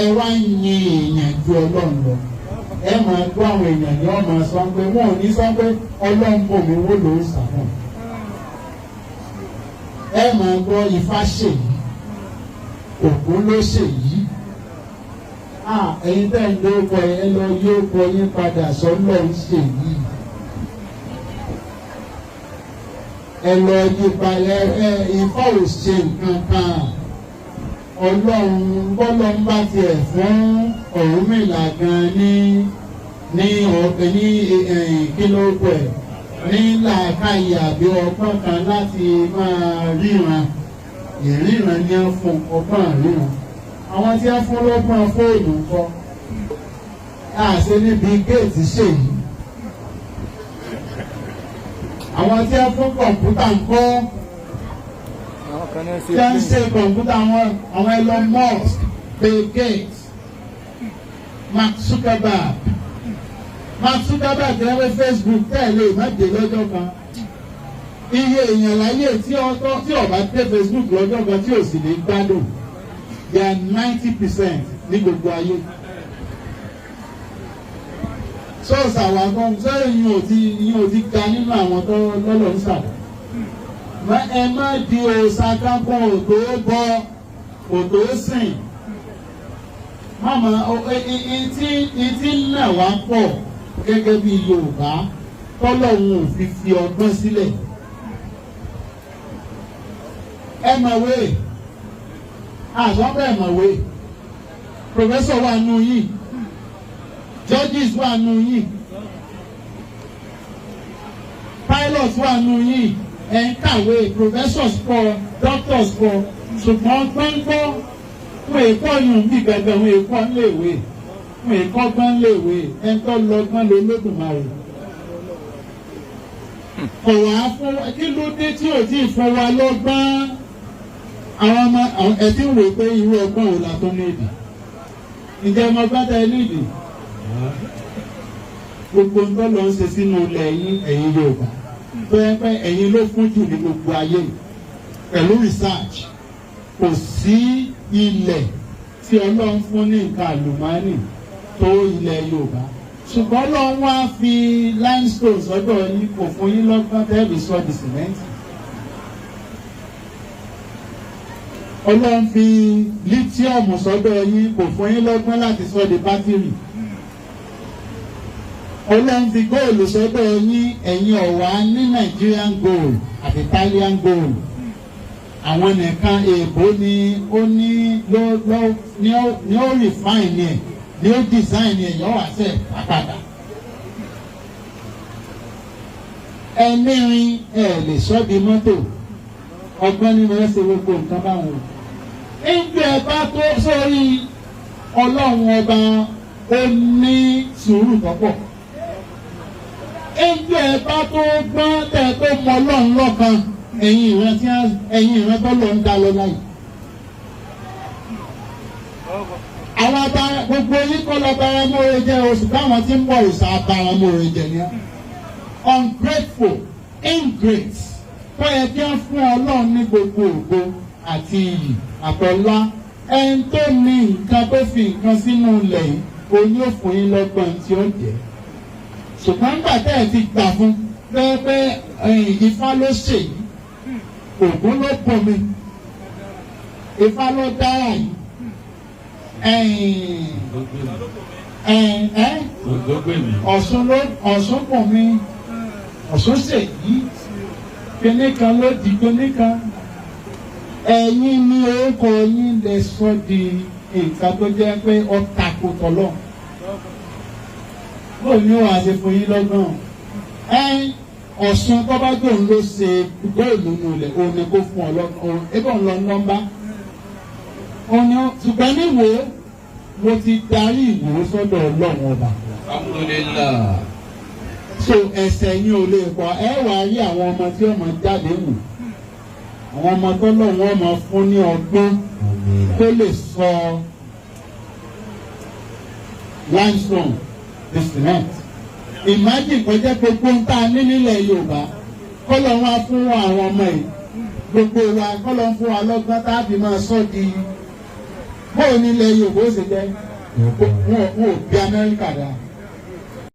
Ẹ wá ń yin èèyàn ju Ọlọ́run lọ. Ẹ máa gbọ́ àwọn èèyàn ní ọmọ sọ pé wọn ò ní sọ pé Ọlọ́run bò mí wó ló ń sàmọ̀. Ẹ máa gbọ́ Ifá ṣèyí, Ògún ló ṣèyí. Ẹ̀yin tẹ́ ń dókọ, ẹ lọ yóò kọ yín padà sọ́lọ́ ń ṣèyí. Ẹ lọ yí padà. Ẹ Ifá ò ṣe nǹkan kan. Ọlọ́run bọ́lọ́ ń bá tiẹ̀ fún Ọ̀rúnmìlà gan ní ọ̀bẹ ní kí ló pẹ̀ ní làákàyè àbí ọgbọ́n kan láti máa ríran. Ìríran ní á fún ọgbọ́n ríran. Àwọn tí wọ́n fún lọ́gbọ́n fóònù ńkọ́? Àṣẹ níbi géètì ṣèyí. Àwọn tí wọ́n fún kọ̀ǹpútà ńkọ́? Àwọn kan náà ṣe Tí wọ́n ń ṣe kọ̀ǹpútà wọn, àwọn Elon Musk, Bill Gates, Mark Zuckerberg. Mark Zuckerberg ẹ wé Facebook tẹ̀lé má dé lọ́jọ́ kan. Iye èèyàn láyé tí ọtọ́ tí ó bá dé Facebook lọ́jọ́ kan tí ò sì ní gbádùn, they are 90% ní gbogbo ayé. Ṣọ́ọ̀ṣì àwọn akọ́n sẹ́yìn yìí ò ti ga nínú àwọn tó lọ́lọ́ ń sàbọ̀. Ẹ má di òòṣà kankan ò tó bọ, ò tó sìn. Mọ̀mọ́ ìtí náà wá pọ̀ gẹ́gẹ́ bí Yorùbá tọ́lọ́hun ò fi fi ọgbọ́n sílẹ̀. Ẹ mọ̀wé, àṣọ bẹ́ẹ̀ mọ̀wé, professor wà nù yìí, judges wà nù yìí, pilot wà nù yìí. Ẹ̀ ń kàwé, professors pọ̀, doctors pọ̀, ṣùgbọ́n gbọ́ngbọ́n fún èkó yùn bí gẹ́gẹ́ fún èkó ńléèwé, fún èkó gbọ́n ńléèwé. Ẹ̀ ń tọ́ lọ́gbọ́n lolódùmarè kò wá fún. Kí ló dé tí ò tí ì fún wa lọ́gbọ́n? Àwọn ọmọ ẹ ti ń wò pé irú ọgbọ́n wo la tó nídìí? Ǹjẹ́ ọmọ gbọ́dọ̀ ẹ nídìí gbogbo ń tọ́ lọ ń ṣe sínú ilẹ̀ yín, ẹ̀yin Yorùbá tó yẹ pé ẹ̀yin ló fún jù ní gbogbo ayé pẹ̀lú research? Kò sí ilẹ̀ tí Ọlọ́run fún ní nǹkan àlùmọ́ọ́nì tó ilẹ̀ Yorùbá, ṣùgbọ́n Ọlọ́run wá fi limestone sọ́dọ̀ yín, kò fún yín lọ́gbọ́n tẹ́ẹ̀bì sọ di sìmẹ́ǹtì. Ọlọ́run fi lithium sọ́dọ̀ yín, kò fún yín lọ́gbọ́n láti sọ di bátìrì. Ọlọ́run fi góòlù sọ́dọ̀ yín, ẹ̀yin ọ̀wá ní Nigerian gold àti Italian gold. Àwọn nìkan èèbó ni ó ní ló ló ní ó ní ó refine ẹ̀, ní ó design ẹ̀, yọ̀ wá sẹ̀ pàpàdà. Ẹlẹ́rìn ẹ̀ lè sọ́ di mọ́tò. Ọgbọ́n nínú ẹ̀ ṣe gbogbo nǹkan báwọn. Ẹgbẹ́ ẹ bá tó sórí Ọlọ́run Ọba, ó ní sùúrù tọ́pọ̀. Ẹgbẹ́ ẹ bá tó gbọ́n tẹ̀ tó mọ Ọlọ́run lọ́kan, ẹ̀yin ìran tí ẹ̀yin ìran tó lọ ń dá lọ láyìí. Àwọn abara gbogbo yín kọ́ lọ bara mọ́re jẹ́ oṣù káwọn tí ń bọ̀ òòṣà abara mọ́re jẹ ni. Ungrateful, ingrate, tó yẹ kí wọ́n fún Ọlọ́run ní gbogbo ògo àti iyì àtọ̀lá. Ẹni tó ní nǹkan tó fi nǹkan sínú ilẹ̀ yìí, òun yóò fún yín lọ́gbọ́n tí ó jẹ́. Ṣùgbọ́n nígbà tẹ́ ẹ ti gbà fún pé pé Ifá ló ṣèyí, Ògún ló pọ̀ mi, Ifá ló dára yìí, Ọ̀ṣun ló Ọ̀ṣun pọ̀ mi, Ọ̀ṣun ṣèyí, kíní kan ló di kíní kan. Ẹ̀yin ní orúkọ yín lè sọ di nǹkan tó jẹ́ pé ó tako tọ́lọ́. Bóun ni wàá ṣe fún yín lọ́gbọ̀n? Ẹ̀ Ọ̀ṣun tó bá gbóun ló ṣe góòlù nù lẹ̀, òun ni kó fún ọ lọ́gbọ̀n. Ebí òun lọ nọ́mbà òun ni. Ṣùgbọ́n níwò mo ti darí ìwò sọ́dọ̀ Ọlọ́run Ọba. Alhamdulillah. So ẹsẹ̀ yín ò lè pọ̀. Ẹ wàá rí àwọn ọmọ tí ọmọ jáde wù, àwọn ọmọ tó lọ́wọ́ ọmọ fún ní ọgbọ́n tó lè sọ limestone di cement. Imagine kọjá gbogbo ń tá a ní nílẹ̀ Yorùbá, kọ́lọ̀ wá fún àwọn ọmọ yìí, gbogbo wa kọ́lọ̀ ń fún wa lọ́gbọ́n tá a fi máa sọ di Bóò ní ilẹ̀ Yorùbá ó ṣe jẹ́? Wọn ò bí Amẹ́ríkà dáa.